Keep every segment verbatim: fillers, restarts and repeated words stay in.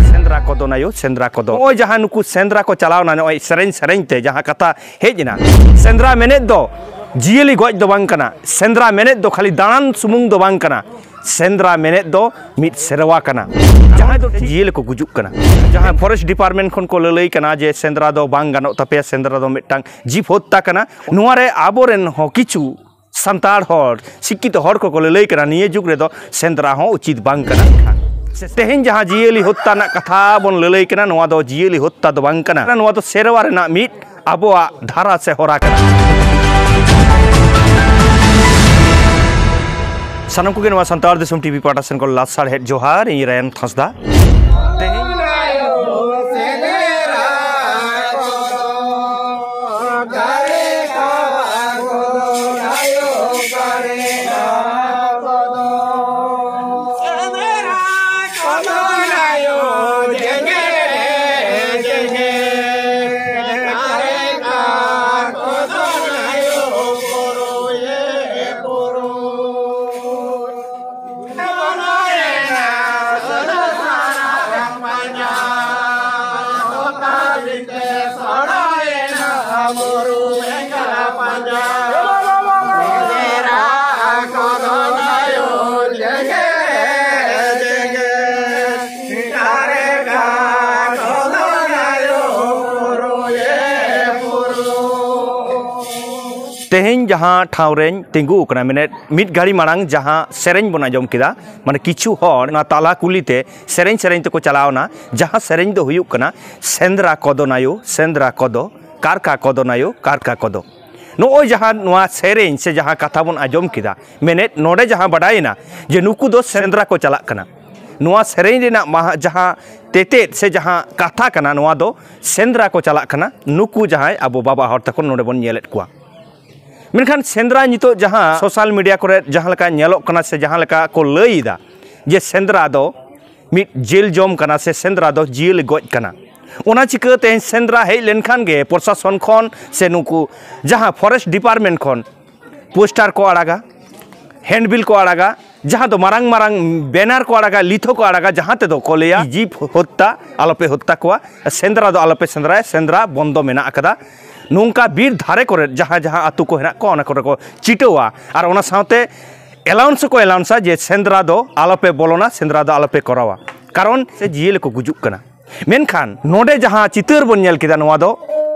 ᱥᱮᱸᱫᱽᱨᱟ ᱠᱚᱫᱚ ᱱᱟᱭᱳ, ᱥᱮᱸᱫᱽᱨᱟ ᱠᱚᱫᱚ᱾ ᱱᱚᱜᱼᱚᱭ ᱡᱟᱦᱟᱸ ᱱᱩᱠᱩ ᱥᱮᱸᱫᱽᱨᱟ ᱠᱚ ᱪᱟᱞᱟᱣᱱᱟ, ᱱᱚᱜᱼᱚᱭ ᱥᱮᱨᱮᱧ ᱥᱮᱨᱮᱧ ᱛᱮ ᱡᱟᱦᱟᱸ ᱠᱟᱛᱷᱟ ᱦᱮᱡ ᱮᱱᱟ, ᱥᱮᱸᱫᱽᱨᱟ ᱢᱮᱱᱮᱫ ᱫᱚ ᱡᱤᱭᱟᱹᱞᱤ ᱜᱚᱡ ᱫᱚ ᱵᱟᱝ ᱠᱟᱱᱟ, ᱥᱮᱸᱫᱽᱨᱟ ᱢᱮᱱᱮᱫ ᱫᱚ ᱠᱷᱟᱹᱞᱤ ᱫᱟᱬᱟᱱ ᱥᱩᱢᱩᱝ ᱫᱚ ᱵᱟᱝ ᱠᱟᱱᱟ, ᱥᱮᱸᱫᱽᱨᱟ ᱢᱮᱱᱮᱫ ᱫᱚ ᱢᱤᱫ ᱥᱮᱨᱣᱟ ᱠᱟᱱᱟ᱾ ᱡᱟᱦᱟᱸᱭ ᱫᱚ ᱡᱤᱭᱟᱹᱞᱤ ᱠᱚ ᱜᱩᱡᱩᱜ ᱠᱟᱱᱟ, ᱡᱟᱦᱟᱸ ᱯᱷᱚᱨᱮᱥᱴ ᱰᱤᱯᱟᱨᱴᱢᱮᱱᱴ ᱠᱷᱚᱱ ᱠᱚ ᱞᱟᱹᱞᱟᱹᱭ ᱠᱟᱱᱟ ᱡᱮ ᱥᱮᱸᱫᱽᱨᱟ ᱫᱚ ᱵᱟᱝ ᱜᱟᱱᱚᱜ ᱛᱟᱯᱮᱭᱟ, ᱥᱮᱸᱫᱽᱨᱟ ᱫᱚ ᱢᱤᱫᱴᱟᱝ ᱡᱤᱵᱽ ᱦᱚᱛᱛᱟ ᱠᱟᱱᱟ᱾ ᱱᱚᱣᱟ ᱨᱮ ᱟᱵᱚᱨᱮᱱ ᱦᱚᱸ ᱠᱤᱪᱷᱩ ᱥᱟᱱᱛᱟᱲ ᱦᱚᱲ, ᱥᱤᱠᱠᱷᱤᱛᱚ ᱦᱚᱲ ᱠᱚᱠᱚ ᱞᱟᱹᱞᱟᱹᱭ ᱠᱟᱱᱟ, ᱱᱤᱭᱟᱹ ᱡᱩᱜᱽ ᱨᱮᱫᱚ ᱥᱮᱸᱫᱽᱨᱟ ᱦᱚᱸ ᱩᱪᱤᱛ ᱵᱟᱝ ᱠᱟᱱᱟ᱾ ᱛᱮᱦᱮᱧ ᱡᱟᱦᱟᱸ ᱡᱤᱭᱟᱹᱞᱤ ᱦᱚᱛᱛᱟ ᱨᱮᱱᱟᱜ ᱠᱟᱛᱷᱟ ᱵᱚᱱ ᱞᱟᱹᱞᱟᱹᱭ ᱠᱟᱱᱟ, ᱱᱚᱣᱟ ᱫᱚ ᱡᱤᱭᱟᱹᱞᱤ ᱦᱚᱛᱛᱟ ᱫᱚ ᱵᱟᱝ ᱠᱟᱱᱟ, ᱱᱚᱣᱟ ᱫᱚ ᱥᱮᱨᱣᱟ ᱨᱮᱱᱟᱜ ᱢᱤᱫ ᱟᱵᱚᱣᱟᱜ ᱫᱷᱟᱨᱟ ᱥᱮ ᱦᱚᱨᱟ ᱠᱟᱱᱟ᱾ ᱥᱟᱱᱟᱢ ᱠᱚᱜᱮ ᱱᱚᱣᱟ ᱥᱟᱱᱛᱟᱲ ᱫᱤᱥᱚᱢ ᱴᱤᱵᱷᱤ ᱯᱟᱦᱴᱟ ᱥᱮᱱ ᱠᱷᱚᱱ ᱞᱟᱥᱟᱲᱦᱮᱫ ᱡᱚᱦᱟᱨ, ᱤᱧ ᱨᱟᱭᱟᱱ ᱦᱟᱸᱥᱫᱟ᱾ ᱛᱮᱦᱮᱧ ᱛᱮᱦᱮᱧ ᱡᱟᱦᱟᱸ ᱴᱷᱟᱶ ᱨᱮᱧ ᱛᱤᱸᱜᱩ ᱟᱠᱟᱱᱟ, ᱢᱮᱱᱮᱫ ᱢᱤᱫ ᱜᱷᱟᱹᱲᱤ ᱢᱟᱲᱟᱝ ᱡᱟᱦᱟᱸ ᱥᱮᱨᱮᱧ ᱵᱚᱱ ᱟᱸᱡᱚᱢ ᱠᱮᱫᱟ, ᱢᱟᱱᱮ ᱠᱤᱪᱷᱩ ᱦᱚᱲ ᱱᱚᱣᱟ ᱛᱟᱞᱟ ᱠᱩᱞᱦᱤ ᱛᱮ ᱥᱮᱨᱮᱧ ᱥᱮᱨᱮᱧ ᱛᱮᱠᱚ ᱪᱟᱞᱟᱣ ᱮᱱᱟ, ᱡᱟᱦᱟᱸ ᱥᱮᱨᱮᱧ ᱫᱚ ᱦᱩᱭᱩᱜ ᱠᱟᱱᱟ, ᱥᱮᱸᱫᱽᱨᱟ ᱠᱚᱫᱚ ᱱᱟᱭᱳ, ᱥᱮᱸᱫᱽᱨᱟ ᱠᱚᱫᱚ, ᱠᱟᱨᱠᱟ ᱠᱚᱫᱚ ᱱᱟᱭᱳ, ᱠᱟᱨᱠᱟ ᱠᱚᱫᱚ᱾ ᱱᱚᱜᱼᱚᱭ ᱡᱟᱦᱟᱸ ᱱᱚᱣᱟ ᱥᱮᱨᱮᱧ ᱥᱮ ᱡᱟᱦᱟᱸ ᱠᱟᱛᱷᱟ ᱵᱚᱱ ᱟᱸᱡᱚᱢ ᱠᱮᱫᱟ, ᱢᱮᱱᱮᱫ ᱱᱚᱰᱮ ᱡᱟᱦᱟᱸ ᱵᱟᱰᱟᱭᱮᱱᱟ ᱡᱮ ᱱᱩᱠᱩ ᱫᱚ ᱥᱮᱸᱫᱽᱨᱟ ᱠᱚ ᱪᱟᱞᱟᱜ ᱠᱟᱱᱟ᱾ ᱱᱚᱣᱟ ᱥᱮᱨᱮᱧ ᱨᱮᱱᱟᱜ ᱢᱟᱦᱟ-, ᱡᱟᱦᱟᱸ ᱛᱮᱛᱮᱫ ᱥᱮ ᱡᱟᱦᱟᱸ ᱠᱟᱛᱷᱟ ᱠᱟᱱᱟ, ᱱᱚᱣᱟ ᱫᱚ ᱥᱮᱸᱫᱽᱨᱟ ᱠᱚ ᱪᱟᱞᱟᱜ ᱠᱟᱱᱟ ᱱᱩᱠᱩ ᱡᱟᱦᱟᱸᱭ ᱟᱵᱚ ᱵᱟᱵᱟ ᱦᱚᱲ ᱛᱟᱠᱚ ᱱᱚᱰᱮ ᱵᱚᱱ ᱧᱮᱞᱮᱫ ᱠᱚᱣᱟ᱾ ᱢᱮᱱᱠᱷᱟᱱ ᱥᱮᱸᱫᱽᱨᱟ ᱱᱤᱛᱚᱜ ᱡᱟᱦᱟᱸ ᱥᱳᱥᱟᱞ ᱢᱤᱰᱤᱭᱟ ᱠᱚᱨᱮ ᱡᱟᱦᱟᱸ ᱞᱮᱠᱟ ᱧᱮᱞᱚᱜ ᱠᱟᱱᱟ ᱥᱮ ᱡᱟᱦᱟᱸ ᱞᱮᱠᱟ ᱠᱚ ᱞᱟᱹᱭ ᱮᱫᱟ ᱡᱮ ᱥᱮᱸᱫᱽᱨᱟ ᱫᱚ ᱢᱤᱫ ᱡᱮᱞ ᱡᱚᱢ ᱠᱟᱱᱟ ᱥᱮ ᱥᱮᱸᱫᱽᱨᱟ ᱫᱚ ᱡᱤᱭᱟᱹᱞᱤ ᱜᱚᱡ ᱠᱟᱱᱟ, ᱚᱱᱟ ᱪᱤᱠᱟᱹ ᱛᱮᱦᱮᱧ ᱥᱮᱸᱫᱽᱨᱟ ᱦᱮᱡ ᱞᱮᱱᱠᱷᱟᱱ ᱜᱮ ᱯᱨᱚᱥᱟᱥᱚᱱ ᱠᱷᱚᱱ ᱥᱮ ᱱᱩᱠᱩ ᱡᱟᱦᱟᱸ ᱯᱷᱚᱨᱮᱥᱴ ᱰᱤᱯᱟᱨᱴᱢᱮᱱᱴ ᱠᱷᱚᱱ ᱯᱳᱥᱴᱟᱨ ᱠᱚ ᱟᱲᱟᱜᱟ, ᱦᱮᱱᱰᱵᱤᱞ ᱠᱚ ᱟᱲᱟᱜᱟ, ᱡᱟᱦᱟᱸ ᱫᱚ ᱢᱟᱨᱟᱝ ᱢᱟᱨᱟᱝ ᱵᱮᱱᱟᱨ ᱠᱚ ᱟᱲᱟᱜᱟ, ᱞᱤᱛᱷᱚ ᱠᱚ ᱟᱲᱟᱜᱟ, ᱡᱟᱦᱟᱸ ᱛᱮᱫᱚ ᱠᱚ ᱞᱟᱹᱭᱟ, "ᱡᱤᱵᱽ ᱦᱚᱛᱛᱟ ᱟᱞᱚᱯᱮ ᱦᱚᱛᱛᱟ ᱠᱚᱣᱟ, ᱥᱮᱸᱫᱽᱨᱟ ᱫᱚ ᱟᱞᱚᱯᱮ ᱥᱮᱸᱫᱽᱨᱟᱭᱟ, ᱥᱮᱸᱫᱽᱨᱟ ᱵᱚᱱᱫᱚ ᱢᱮᱱᱟᱜ ᱟᱠᱟᱫᱟ᱾" ᱱᱚᱝᱠᱟ ᱵᱤᱨ ᱫᱷᱟᱨᱮ ᱠᱚᱨᱮ ᱡᱟᱦᱟᱸ ᱡᱟᱦᱟᱸ ᱟᱹᱛᱩ ᱠᱚ ᱦᱮᱱᱟᱜ ᱠᱚᱣᱟ, ᱚᱱᱟ ᱠᱚᱨᱮ ᱠᱚ ᱪᱤᱴᱟᱹᱣᱟ ᱟᱨ ᱚᱱᱟ ᱥᱟᱶᱛᱮ ᱮᱞᱟᱣᱩᱱᱥ ᱦᱚᱸᱠᱚ ᱮᱞᱟᱣᱩᱱᱥᱟ ᱡᱮ, "ᱥᱮᱸᱫᱽᱨᱟ ᱫᱚ ᱟᱞᱚᱯᱮ ᱵᱚᱞᱚᱱᱟ, ᱥᱮᱸᱫᱽᱨᱟ ᱫᱚ ᱟᱞᱚᱯᱮ ᱠᱚᱨᱟᱣᱟ, ᱠᱟᱨᱚᱱ ᱥᱮ ᱡᱤᱭᱟᱹᱞᱤ ᱠᱚ ᱜᱩᱡᱩᱜ ᱠᱟᱱᱟ᱾" ᱢᱮᱱᱠᱷᱟᱱ ᱱᱚᱰᱮ ᱡᱟᱦᱟᱸ ᱪᱤᱛᱟᱹᱨ ᱵᱚᱱ ᱧᱮᱞ ᱠᱮᱫᱟ, ᱱᱚᱣᱟ ᱫᱚ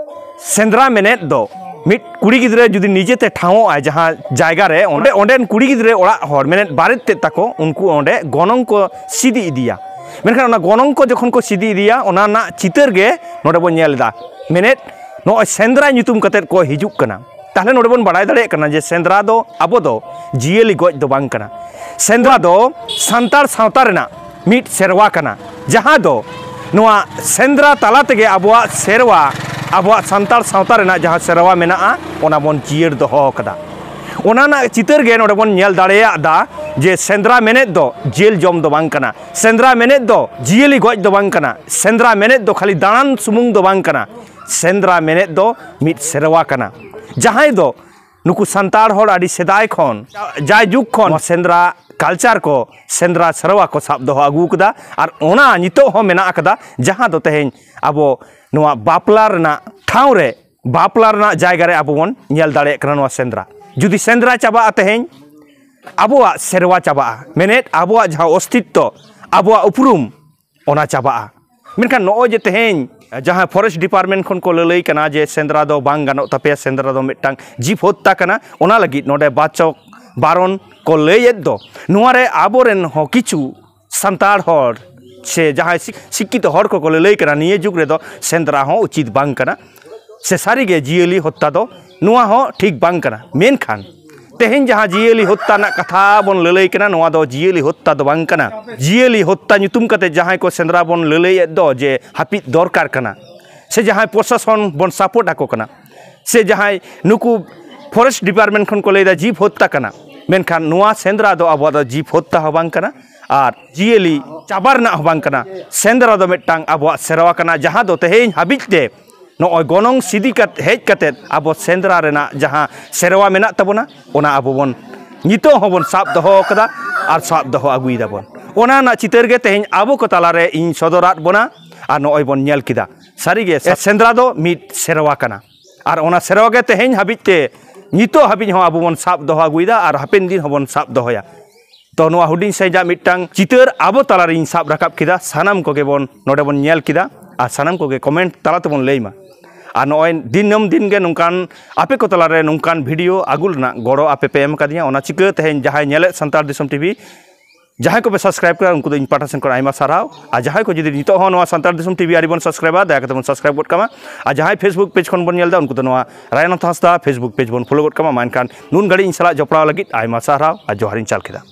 ᱥᱮᱸᱫᱽᱨᱟ ᱢᱮᱱᱮᱫ ᱫᱚ ᱢᱤᱫ ᱠᱩᱲᱤ ᱜᱤᱫᱽᱨᱟᱹ ᱡᱩᱫᱤ ᱱᱤᱡᱮᱛᱮ ᱴᱷᱟᱶᱚᱜ ᱟᱭ ᱡᱟᱦᱟᱸ ᱡᱟᱭᱜᱟ ᱨᱮ, ᱚᱸᱰᱮ, ᱚᱸᱰᱮᱱ ᱠᱩᱲᱤ ᱜᱤᱫᱽᱨᱟᱹ ᱚᱲᱟᱜ ᱦᱚᱲ, ᱢᱮᱱᱮᱫ ᱵᱟᱨᱮᱛ ᱛᱮᱫ ᱛᱟᱠᱚ, ᱩᱱᱠᱩ ᱚᱸᱰᱮ ᱜᱚᱱᱚᱝ ᱠᱚ ᱥᱤᱫᱤ ᱤᱫᱤᱭᱟ᱾ ᱢᱮᱱᱠᱷᱟᱱ ᱚᱱᱟ ᱜᱚᱱᱚᱝ ᱠᱚ ᱡᱚᱠᱷᱚᱱ ᱠᱚ ᱥᱤᱫᱤ ᱤᱫᱤᱭᱟ, ᱚᱱᱟ ᱨᱮᱱᱟᱜ ᱪᱤᱛᱟᱹᱨ ᱜᱮ ᱱᱚᱰᱮ ᱵᱚᱱ ᱧᱮᱞ ᱮᱫᱟ᱾ ᱢᱮᱱᱮᱫ ᱱᱚᱜᱼᱚᱭ ᱥᱮᱸᱫᱽᱨᱟ ᱧᱩᱛᱩᱢ ᱠᱟᱛᱮᱫ ᱠᱚ ᱦᱤᱡᱩᱜ ᱠᱟᱱᱟ᱾ ᱛᱟᱦᱞᱮ ᱱᱚᱰᱮ ᱵᱚᱱ ᱵᱟᱲᱟᱭ ᱫᱟᱲᱮᱭᱟᱜ ᱠᱟᱱᱟ ᱡᱮ ᱥᱮᱸᱫᱽᱨᱟ ᱫᱚ ᱟᱵᱚ ᱫᱚ ᱡᱤᱭᱟᱹᱞᱤ ᱜᱚᱡ ᱫᱚ ᱵᱟᱝ ᱠᱟᱱᱟ᱾ ᱥᱮᱸᱫᱽᱨᱟ ᱫᱚ ᱥᱟᱱᱛᱟᱲ ᱥᱟᱶᱛᱟ ᱨᱮᱱᱟᱜ ᱢᱤᱫ ᱥᱮᱨᱣᱟ ᱠᱟᱱᱟ, ᱡᱟᱦᱟᱸ ᱫᱚ ᱱᱚᱣᱟ ᱥᱮᱸᱫᱽᱨᱟ ᱛᱟᱞᱟ ᱛᱮᱜᱮ ᱟᱵᱚᱣᱟᱜ ᱥᱮᱨᱣᱟ, ᱟᱵᱚᱣᱟᱜ ᱥᱟᱱᱛᱟᱲ ᱥᱟᱶᱛᱟ ᱨᱮᱱᱟᱜ ᱡᱟᱦᱟᱸ ᱥᱮᱨᱣᱟ ᱢᱮᱱᱟᱜᱼᱟ, ᱚᱱᱟ ᱵᱚᱱ ᱡᱤᱭᱟᱹᱲ ᱫᱚᱦᱚ ᱟᱠᱟᱫᱟ᱾ ᱚᱱᱟ ᱨᱮᱱᱟᱜ ᱪᱤᱛᱟᱹᱨ ᱜᱮ ᱱᱚᱰᱮ ᱵᱚᱱ ᱧᱮᱞ ᱫᱟᱲᱮᱭᱟᱜᱼᱟ ᱡᱮ ᱥᱮᱸᱫᱽᱨᱟ ᱢᱮᱱᱮᱫ ᱫᱚ ᱡᱤᱞ ᱡᱚᱢ ᱫᱚ ᱵᱟᱝ ᱠᱟᱱᱟ, ᱥᱮᱸᱫᱽᱨᱟ ᱢᱮᱱᱮᱫ ᱫᱚ ᱡᱤᱭᱟᱹᱞᱤ ᱜᱚᱡ ᱫᱚ ᱵᱟᱝ ᱠᱟᱱᱟ, ᱥᱮᱸᱫᱽᱨᱟ ᱢᱮᱱᱮᱫ ᱫᱚ ᱠᱷᱟᱹᱞᱤ ᱫᱟᱬᱟᱱ ᱥᱩᱢᱩᱝ ᱫᱚ ᱵᱟᱝ ᱠᱟᱱᱟ, ᱥᱮᱸᱫᱽᱨᱟ ᱢᱮᱱᱮᱫ ᱫᱚ ᱢᱤᱫ ᱥᱮᱨᱣᱟ ᱠᱟᱱᱟ, ᱡᱟᱦᱟᱸᱭ ᱫᱚ ᱱᱩᱠᱩ ᱥᱟᱱᱛᱟᱲ ᱦᱚᱲ ᱟᱹᱰᱤ ᱥᱮᱫᱟᱭ ᱠᱷᱚᱱ, ᱡᱟᱭᱡᱩᱜᱽ ᱠᱷᱚᱱ ᱱᱚᱣᱟ ᱥᱮᱸᱫᱽᱨᱟ ᱠᱟᱞᱪᱟᱨ ᱠᱚ, ᱥᱮᱸᱫᱽᱨᱟ ᱥᱮᱨᱣᱟ ᱠᱚ ᱥᱟᱵ ᱫᱚᱦᱚ ᱟᱹᱜᱩ ᱟᱠᱟᱫᱟ᱾ ᱟᱨ ᱚᱱᱟ ᱱᱤᱛᱚᱜ ᱦᱚᱸ ᱢᱮᱱᱟᱜ ᱟᱠᱟᱫᱟ, ᱡᱟᱦᱟᱸ ᱫᱚ ᱛᱮᱦᱮᱧ ᱟᱵᱚ ᱱᱚᱣᱟ ᱵᱟᱯᱞᱟ ᱨᱮᱱᱟᱜ ᱴᱷᱟᱶ ᱨᱮ, ᱵᱟᱯᱞᱟ ᱨᱮᱱᱟᱜ ᱡᱟᱭᱜᱟ ᱨᱮ ᱟᱵᱚ ᱵᱚᱱ ᱧᱮᱞ ᱫᱟᱲᱮᱭᱟᱜ ᱠᱟᱱᱟ ᱱᱚᱣᱟ ᱥᱮᱸᱫᱽᱨᱟ᱾ ᱡᱩᱫᱤ ᱥᱮᱸᱫᱽᱨᱟ ᱪᱟᱵᱟᱜᱼᱟ ᱛᱮᱦᱮᱧ, ᱟᱵᱚᱣᱟᱜ ᱥᱮᱨᱣᱟ ᱪᱟᱵᱟᱜᱼᱟ, ᱢᱮᱱᱮᱫ ᱟᱵᱚᱣᱟᱜ ᱡᱟᱦᱟᱸ ᱚᱥᱛᱤᱛᱛᱚ, ᱟᱵᱚᱣᱟᱜ ᱩᱯᱨᱩᱢ, ᱚᱱᱟ ᱪᱟᱵᱟᱜᱼᱟ᱾ ᱢᱮᱱᱠᱷᱟᱱ ᱱᱚᱜᱼᱚᱭ ᱡᱮ ᱛᱮᱦᱮᱧ ᱡᱟᱦᱟᱸ ᱯᱷᱚᱨᱮᱥᱴ ᱰᱤᱯᱟᱨᱴᱢᱮᱱᱴ ᱠᱷᱚᱱ ᱠᱚ ᱞᱟᱹᱞᱟᱹᱭ ᱠᱟᱱᱟ ᱡᱮ ᱥᱮᱸᱫᱽᱨᱟ ᱫᱚ ᱵᱟᱝ ᱜᱟᱱᱚᱜ ᱛᱟᱯᱮᱭᱟ, ᱥᱮᱸᱫᱽᱨᱟ ᱫᱚ ᱢᱤᱫᱴᱟᱝ ᱡᱤᱵᱽ ᱦᱚᱛᱛᱟ ᱠᱟᱱᱟ, ᱚᱱᱟ ᱞᱟᱹᱜᱤᱫ ᱱᱚᱰᱮ ᱵᱟᱪᱚᱠ ᱵᱟᱨᱚᱱ ᱠᱚ ᱞᱟᱹᱭᱮᱫ ᱫᱚ, ᱱᱚᱣᱟ ᱨᱮ ᱟᱵᱚᱨᱮᱱ ᱦᱚᱸ ᱠᱤᱪᱷᱩ ᱥᱟᱱᱛᱟᱲ ᱦᱚᱲ ᱥᱮ ᱡᱟᱦᱟᱸᱭ ᱥᱤᱠ-, ᱥᱤᱠᱠᱷᱤᱛᱚ ᱦᱚᱲ ᱠᱚᱠᱚ ᱞᱟᱹᱞᱟᱹᱭ ᱠᱟᱱᱟ, ᱱᱤᱭᱟᱹ ᱡᱩᱜᱽ ᱨᱮᱫᱚ ᱥᱮᱸᱫᱽᱨᱟ ᱦᱚᱸ ᱩᱪᱤᱛ ᱵᱟᱝ ᱠᱟᱱᱟ, ᱥᱮ ᱥᱟᱹᱨᱤᱜᱮ ᱡᱤᱭᱟᱹᱞᱤ ᱦᱚᱛᱛᱟ ᱫᱚ ᱱᱚᱣᱟ ᱦᱚᱸ ᱴᱷᱤᱠ ᱵᱟᱝ ᱠᱟᱱᱟ᱾ ᱢᱮᱱᱠᱷᱟᱱ ᱛᱮᱦᱮᱧ ᱡᱟᱦᱟᱸ ᱡᱤᱭᱟᱹᱞᱤ ᱦᱚᱛᱛᱟ ᱨᱮᱱᱟᱜ ᱠᱟᱛᱷᱟ ᱵᱚᱱ ᱞᱟᱹᱞᱟᱹᱭ ᱠᱟᱱᱟ, ᱱᱚᱣᱟ ᱫᱚ ᱡᱤᱭᱟᱹᱞᱤ ᱦᱚᱛᱛᱟ ᱫᱚ ᱵᱟᱝ ᱠᱟᱱᱟ᱾ ᱡᱤᱭᱟᱹᱞᱤ ᱦᱚᱛᱛᱟ ᱧᱩᱛᱩᱢ ᱠᱟᱛᱮ ᱡᱟᱦᱟᱸᱭ ᱠᱚ ᱥᱮᱸᱫᱽᱨᱟ ᱵᱚᱱ ᱞᱟᱹᱞᱟᱹᱭᱮᱫ ᱫᱚ ᱡᱮ ᱦᱟᱹᱯᱤᱫ ᱫᱚᱨᱠᱟᱨ ᱠᱟᱱᱟ, ᱥᱮ ᱡᱟᱦᱟᱸᱭ ᱯᱨᱚᱥᱟᱥᱚᱱ ᱵᱚᱱ ᱥᱟᱯᱳᱨᱴ ᱟᱠᱚ ᱠᱟᱱᱟ, ᱥᱮ ᱡᱟᱦᱟᱸᱭ ᱱᱩᱠᱩ ᱯᱷᱚᱨᱮᱥᱴ ᱰᱤᱯᱟᱨᱴᱢᱮᱱᱴ ᱠᱷᱚᱱ ᱠᱚ ᱞᱟᱹᱭᱫᱟ ᱡᱤᱵᱽ ᱦᱚᱛᱛᱟ ᱠᱟᱱᱟ, ᱢᱮᱱᱠᱷᱟᱱ ᱱᱚᱣᱟ ᱥᱮᱸᱫᱽᱨᱟ ᱫᱚ ᱟᱵᱚᱣᱟᱜ ᱫᱚ ᱡᱤᱵᱽ ᱦᱚᱛᱛᱟ ᱦᱚᱸ ᱵᱟᱝ ᱠᱟᱱᱟ ᱟᱨ ᱡᱤᱭᱟᱹᱞᱤ ᱪᱟᱵᱟ ᱨᱮᱱᱟᱜ ᱦᱚᱸ ᱵᱟᱝ ᱠᱟᱱᱟ᱾ ᱥᱮᱸᱫᱽᱨᱟ ᱫᱚ ᱢᱤᱫᱴᱟᱝ ᱟᱵᱚᱣᱟᱜ ᱥᱮᱨᱣᱟ ᱠᱟᱱᱟ, ᱡᱟᱦᱟᱸ ᱫᱚ ᱛᱮᱦᱮᱧ ᱦᱟᱹᱵᱤᱡ ᱛᱮ ᱱᱚᱜᱼᱚᱭ ᱜᱚᱱᱚᱝ ᱥᱤᱫᱤ ᱠᱟᱛᱮ, ᱦᱮᱡ ᱠᱟᱛᱮ ᱟᱵᱚ ᱥᱮᱸᱫᱽᱨᱟ ᱨᱮᱱᱟᱜ ᱡᱟᱦᱟᱸ ᱥᱮᱨᱣᱟ ᱢᱮᱱᱟᱜ ᱛᱟᱵᱚᱱᱟ, ᱚᱱᱟ ᱟᱵᱚ ᱵᱚᱱ ᱱᱤᱛᱚᱜ ᱦᱚᱸᱵᱚᱱ ᱥᱟᱵ ᱫᱚᱦᱚ ᱟᱠᱟᱫᱟ ᱟᱨ ᱥᱟᱵ ᱫᱚᱦᱚ ᱟᱹᱜᱩᱭ ᱫᱟᱵᱚᱱ᱾ ᱚᱱᱟ ᱨᱮᱱᱟᱜ ᱪᱤᱛᱟᱹᱨ ᱜᱮ ᱛᱮᱦᱮᱧ ᱟᱵᱚ ᱠᱚ ᱛᱟᱞᱟᱨᱮ ᱤᱧ ᱥᱚᱫᱚᱨᱟᱫ ᱵᱚᱱᱟ᱾ ᱟᱨ ᱱᱚᱜᱼᱚᱭ ᱵᱚᱱ ᱧᱮᱞ ᱠᱮᱫᱟ, ᱥᱟᱹᱨᱤᱜᱮ ᱥᱮᱸᱫᱽᱨᱟ ᱫᱚ ᱢᱤᱫ ᱥᱮᱨᱣᱟ ᱠᱟᱱᱟ᱾ ᱟᱨ ᱚᱱᱟ ᱥᱮᱨᱣᱟ ᱜᱮ ᱛᱮᱦᱮᱧ ᱦᱟᱹᱵᱤᱡ ᱛᱮ, ᱱᱤᱛᱚᱜ ᱦᱟᱹᱵᱤᱡ ᱦᱚᱸ ᱟᱵᱚ ᱵᱚᱱ ᱥᱟᱵ ᱫᱚᱦᱚ ᱟᱹᱜᱩᱭᱮᱫᱟ ᱟᱨ ᱦᱟᱯᱮᱱ ᱫᱤᱱ ᱦᱚᱸᱵᱚᱱ ᱥᱟᱵ ᱫᱚᱦᱚᱭᱟ᱾ ᱛᱚ, ᱱᱚᱣᱟ ᱦᱩᱰᱤᱧ ᱥᱟᱺᱦᱤᱡᱟᱜ ᱢᱤᱫᱴᱟᱝ ᱪᱤᱛᱟᱹᱨ ᱟᱵᱚ ᱛᱟᱞᱟᱨᱤᱧ ᱥᱟᱵ ᱨᱟᱠᱟᱵ ᱠᱮᱫᱟ᱾ ᱥᱟᱱᱟᱢ ᱠᱚᱜᱮ ᱵᱚᱱ ᱱᱚᱰᱮ ᱵᱚᱱ ᱧᱮᱞ ᱠᱮᱫᱟ ᱟᱨ ᱥᱟᱱᱟᱢ ᱠᱚᱜᱮ ᱠᱚᱢᱮᱱᱴ ᱛᱟᱞᱟ ᱛᱮᱵᱚᱱ ᱞᱟᱹᱭ ᱢᱟ᱾ ᱟᱨ ᱱᱚᱜᱼᱚᱭ ᱫᱤᱱᱟᱹᱢ ᱫᱤᱱ ᱜᱮ ᱱᱚᱝᱠᱟᱱ ᱟᱯᱮ ᱠᱚ ᱛᱟᱞᱟᱨᱮ ᱱᱚᱝᱠᱟᱱ ᱵᱷᱤᱰᱤᱭᱳ ᱟᱹᱜᱩ ᱨᱮᱱᱟᱜ ᱜᱚᱲᱚ ᱟᱯᱮ ᱯᱮ ᱮᱢ ᱟᱠᱟᱫᱤᱧᱟ, ᱚᱱᱟ ᱪᱤᱠᱟᱹ ᱛᱮᱦᱮᱧ ᱡᱟᱦᱟᱸᱭ ᱧᱮᱞᱮᱫ ᱥᱟᱱᱛᱟᱲ ᱫᱤᱥᱚᱢ ᱴᱤᱵᱷᱤ, ᱡᱟᱦᱟᱸᱭ ᱠᱚᱯᱮ ᱥᱟᱵᱥᱠᱨᱟᱭᱤᱵ ᱠᱟᱫᱟ, ᱩᱱᱠᱩ ᱫᱚ ᱤᱧ ᱯᱟᱦᱴᱟ ᱥᱮᱱ ᱠᱷᱚᱱ ᱟᱭᱢᱟ ᱥᱟᱨᱦᱟᱣ᱾ ᱟᱨ ᱡᱟᱦᱟᱸᱭ ᱠᱚ ᱡᱩᱫᱤ ᱱᱤᱛᱚᱜ ᱦᱚᱸ ᱱᱚᱣᱟ ᱥᱟᱱᱛᱟᱲ ᱫᱤᱥᱚᱢ ᱴᱤᱵᱷᱤ ᱟᱹᱣᱨᱤ ᱵᱚᱱ ᱥᱟᱵᱥᱠᱨᱟᱭᱤᱵᱟ, ᱫᱟᱭᱟ ᱠᱟᱛᱮ ᱵᱚᱱ ᱥᱟᱵᱥᱠᱨᱟᱭᱤᱵ ᱜᱚᱫ ᱠᱟᱜ ᱢᱟ᱾ ᱟᱨ ᱡᱟᱦᱟᱸᱭ ᱯᱷᱮᱥᱵᱩᱠ ᱯᱮᱡᱽ ᱠᱷᱚᱱ ᱵᱚᱱ ᱧᱮᱞ ᱮᱫᱟ, ᱩᱱᱠᱩ ᱫᱚ ᱱᱚᱣᱟ ᱨᱟᱭᱱᱟᱛᱷ ᱦᱟᱸᱥᱫᱟ ᱯᱷᱮᱥᱵᱩᱠ ᱯᱮᱡᱽ ᱵᱚᱱ ᱯᱷᱚᱞᱳ ᱜᱚᱫ ᱠᱟᱜ ᱢᱟ᱾ ᱢᱟ ᱮᱱᱠᱷᱟᱱ ᱱᱩᱱ ᱜᱷᱟᱹᱲᱤᱡ ᱤᱧ ᱥᱟᱞᱟᱜ ᱡᱚᱯᱲᱟᱣ ᱞᱟᱹᱜᱤᱫ ᱟᱭᱢᱟ ᱥᱟᱨᱦᱟᱣ ᱟᱨ ᱡᱚᱦᱟᱨ ᱤᱧ ᱪᱟᱞ ᱠᱮᱫᱟ᱾